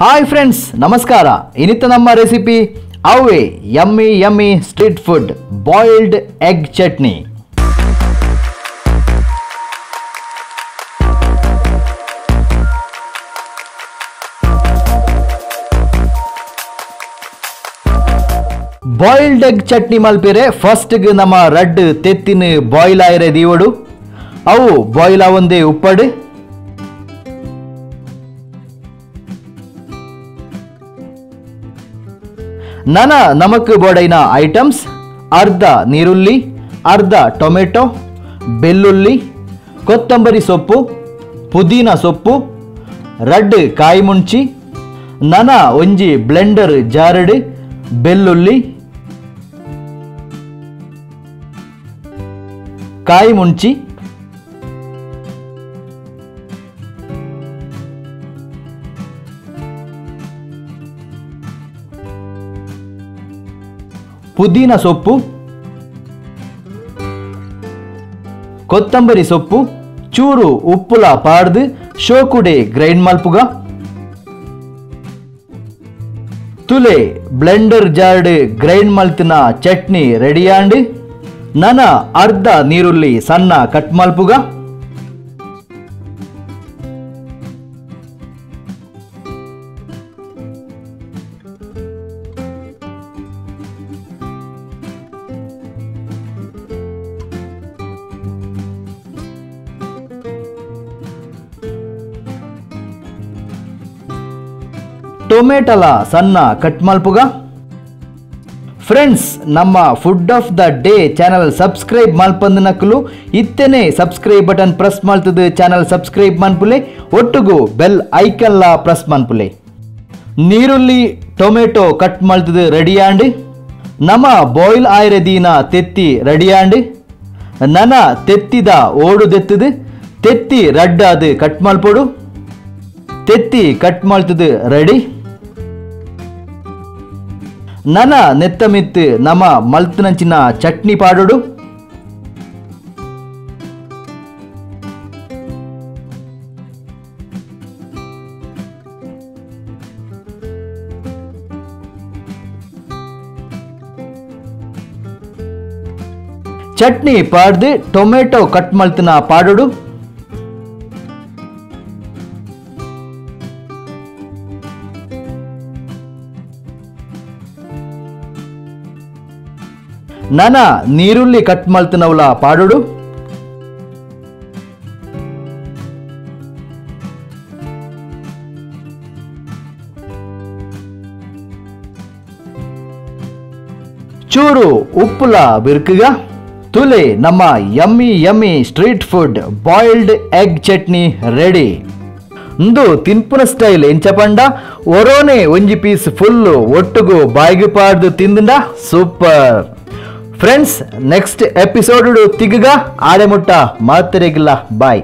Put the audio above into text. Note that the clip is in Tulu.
Hi friends, ನಮಸ್ಕಾರ. ಇನ್ನಿತ ನಮ್ಮ ರೆಸಿಪಿ ಅವೇ yummy yummy street food boiled egg chutney. Boiled egg chutney ಮಲ್ಪಿರೆ ಫಸ್ಟ್ಗೆ ನಮ್ಮ ರಡ್ ತೆತ್ತಿನ ಬಾಯ್ಲ್ ಆಯಿರೆ ದೀವಡು, ಅವು ಬಾಯ್ಲ್ ಆವಂದೇ ಉಪ್ಪಡು. ನನ ನಮಕ್ ಬೋಡೈನ ಐಟಮ್ಸ್ ಅರ್ಧ ನೀರುಳ್ಳಿ, ಅರ್ಧ ಟೊಮೆಟೊ, ಬೆಳ್ಳುಳ್ಳಿ, ಕೊತ್ತಂಬರಿ ಸೊಪ್ಪು, ಪುದೀನ ಸೊಪ್ಪು, ರಡ್ ಕಾಯಿ ಮುಂಚಿ, ನನ ಒಂಜಿ ಬ್ಲೆಂಡರ್ ಜಾರಡು ಬೆಳ್ಳುಳ್ಳಿ, ಕಾಯಿ ಮುಂಚಿ, ಪುದೀನ ಸೊಪ್ಪು, ಕೊತ್ತಂಬರಿ ಸೊಪ್ಪು, ಚೂರು ಉಪ್ಪುಲ ಪಾಡ್ದು ಶೋಕುಡೆ ಗ್ರೈಂಡ್ ಮಲ್ಪುಗ. ತುಲೆ ಬ್ಲೆಂಡರ್ ಜಾರ್ಡ್ ಗ್ರೈಂಡ್ ಮಲ್ತಿನ ಚಟ್ನಿ ರೆಡಿಯಾಂಡ್. ನನ ಅರ್ಧ ನೀರುಳ್ಳಿ ಸಣ್ಣ ಕಟ್ ಮಲ್ಪುಗ. ಟೊಮೆಟೊಲ ಸಣ್ಣ ಕಟ್ ಮಲ್ಪುಗ. ಫ್ರೆಂಡ್ಸ್, ನಮ್ಮ food of the day channel subscribe ಮಲ್ಪಂದಿನಕ್ಕಲು ಇತ್ತನೆ subscribe button press ಮಲ್ತದು channel subscribe ಮನ್ಪುಲೆ, ಒಟ್ಟುಗು ಬೆಲ್ ಐಕನ್ಲ ಪ್ರೆಸ್ ಮನ್ಪುಲೆ. ನೀರುಳ್ಳಿ ಟೊಮೆಟೊ ಕಟ್ ಮಲ್ತದು ರೆಡಿಯಾಂಡ್. ನಮ್ಮ ಬಾಯ್ಲ್ ಆಯ್ರೆ ದೀನ ತೆತ್ತಿ ರೆಡಿಯಾಂಡ್. ನನ ತೆತ್ತಿದ ಓಡು ದೆತ್ತದು ತೆತ್ತಿ ರಡ್ಡಾದು ಕಟ್ ಮಲ್ಪೊಡು. ತೆತ್ತಿ ಕಟ್ ಮಲ್ತದು ರೆಡಿ. ನನ ನೆತ್ತ ಮಿತ್ತು ನಮ ಮಲ್ತನಂಚಿನ ಚಟ್ನಿ ಪಾಡೋಡು. ಚಟ್ನಿ ಪಾಡ್ದು ಟೊಮೆಟೊ ಕಟ್ ಮಲ್ತನ ಪಾಡೋಡು. ನನ ನೀರುಳ್ಳಿ ಕಟ್ ಮಲ್ತನವಲ ಪಾಡೋಡು. ಚೂರು ಉಪ್ಪುಲ ಬಿರ್ಕುಗ. ತುಲೆ ನಮ್ಮ yummy yummy street food boiled egg chutney ready. ಇಂದು ತಿನ್ಪುನ ಸ್ಟೈಲ್ ಎಂಚಪಂಡ ಒರೋನೆ ಒಂಜಿ ಪೀಸ್ ಫುಲ್ಲು ಒಟ್ಟುಗು ಬಾಯಿಗೆ ಪಾಡ್ದು ತಿಂದ super. Friends, next episode ತಿಗ್ಗ ಆಡೆ ಮುಟ್ಟ ಮಾತರೆಗಿಲ್ಲ. ಬಾಯ್.